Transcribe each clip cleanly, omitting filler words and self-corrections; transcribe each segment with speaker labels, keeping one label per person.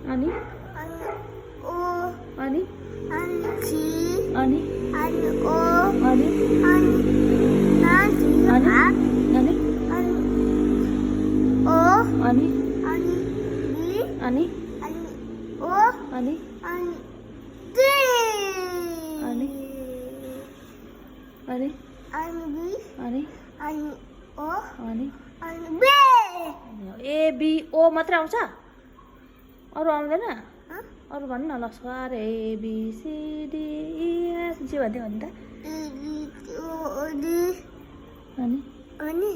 Speaker 1: अनि
Speaker 2: अनि ओ
Speaker 1: अनि
Speaker 2: अनि सी
Speaker 1: अनि
Speaker 2: अनि ओ
Speaker 1: अनि
Speaker 2: अनि नाची
Speaker 1: अनि
Speaker 2: हात
Speaker 1: अनि
Speaker 2: अनि ओ
Speaker 1: अनि
Speaker 2: अनि बी
Speaker 1: अनि
Speaker 2: अनि ओ
Speaker 1: अनि
Speaker 2: अनि टी
Speaker 1: अनि अनि
Speaker 2: अनि बी
Speaker 1: अनि
Speaker 2: अनि ओ
Speaker 1: अनि
Speaker 2: अनि बी
Speaker 1: ए बी ओ मात्रै आउँछ अरू आउँदैन अरू भन्नु न ल sir A B C D E F G भन्दै भन्नु त
Speaker 2: ए बी ओ डी
Speaker 1: अनि
Speaker 2: अनि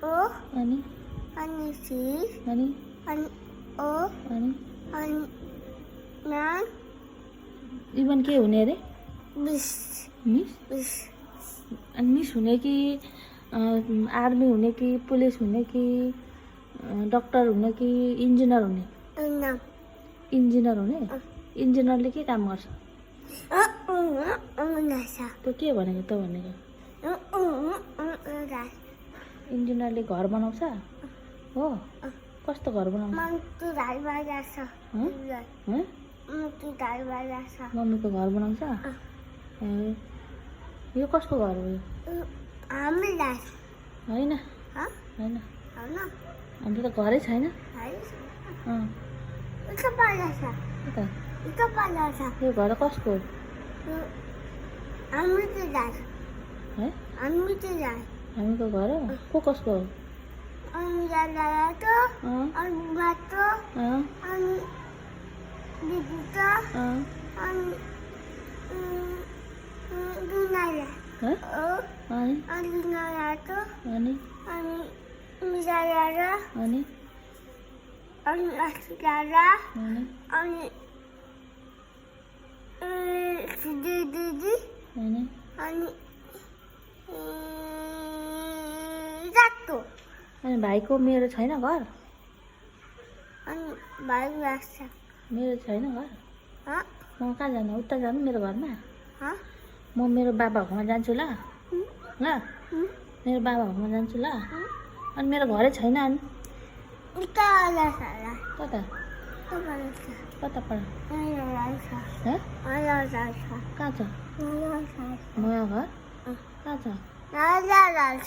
Speaker 2: ओ
Speaker 1: अनि
Speaker 2: अनि सी
Speaker 1: अनि
Speaker 2: अनि ओ
Speaker 1: अनि
Speaker 2: अनि नाइन
Speaker 1: इभन के हुने अरे
Speaker 2: बिस
Speaker 1: मिस
Speaker 2: बिस
Speaker 1: अनि मिस हुने कि आर्मी हुने कि पुलिस हुने कि डक्टर हुने कि इन्जिनियर हुने
Speaker 2: नाम
Speaker 1: इन्जिनियर हुने इन्जिनियरले के काम गर्छ
Speaker 2: नासा
Speaker 1: त्यो के भनेको त भनेको इन्जिनियरले घर बनाउँछ हो कस्तो घर बनाउँछ
Speaker 2: मन्टु धाइमा जान्छ
Speaker 1: हँ?
Speaker 2: मन्टु धाइमा जान्छ
Speaker 1: मम्मीको घर बनाउँछ ए यो कसको घर हो यो
Speaker 2: हामी जान्छ
Speaker 1: होइन
Speaker 2: हँ
Speaker 1: होइन
Speaker 2: होइन
Speaker 1: हाम्रो त घरै छैन अँ
Speaker 2: उता पाला छ
Speaker 1: त्यही त
Speaker 2: उता पाला छ
Speaker 1: यो घर कसको हो
Speaker 2: हामी त जान्छ
Speaker 1: है
Speaker 2: हामी त जान्छ
Speaker 1: हामीको घर हो को कसको हो
Speaker 2: अनि जाँदा त
Speaker 1: अँ
Speaker 2: अनि बाटो
Speaker 1: अँ
Speaker 2: अनि दिदी त
Speaker 1: अँ
Speaker 2: अनि दुनाला
Speaker 1: है अनि
Speaker 2: अनि दुनाला त
Speaker 1: अनि
Speaker 2: अनि मिजाला
Speaker 1: अनि
Speaker 2: अनि अस्पताला
Speaker 1: अनि
Speaker 2: अनि दिदी
Speaker 1: अनि
Speaker 2: अनि जातो
Speaker 1: अनि भाइको मेरो छैन घर
Speaker 2: अनि भाइ लाग्छ
Speaker 1: मेरो छैन घर
Speaker 2: हँ
Speaker 1: म कहाँ जानु उता जानु मेरो घरमा
Speaker 2: हँ
Speaker 1: म मेरो बाबाकोमा जान्छु ल ल मेरो बाबाकोमा जान्छु ल अनि मेरो घरै छैन अनि
Speaker 2: उता लाग्छ
Speaker 1: कता कता पर
Speaker 2: नयाँ लाग्छ
Speaker 1: है
Speaker 2: नयाँ लाग्छ
Speaker 1: कहाँ छ
Speaker 2: नयाँ लाग्छ
Speaker 1: नयाँ घर कहाँ छ
Speaker 2: नयाँ लाग्छ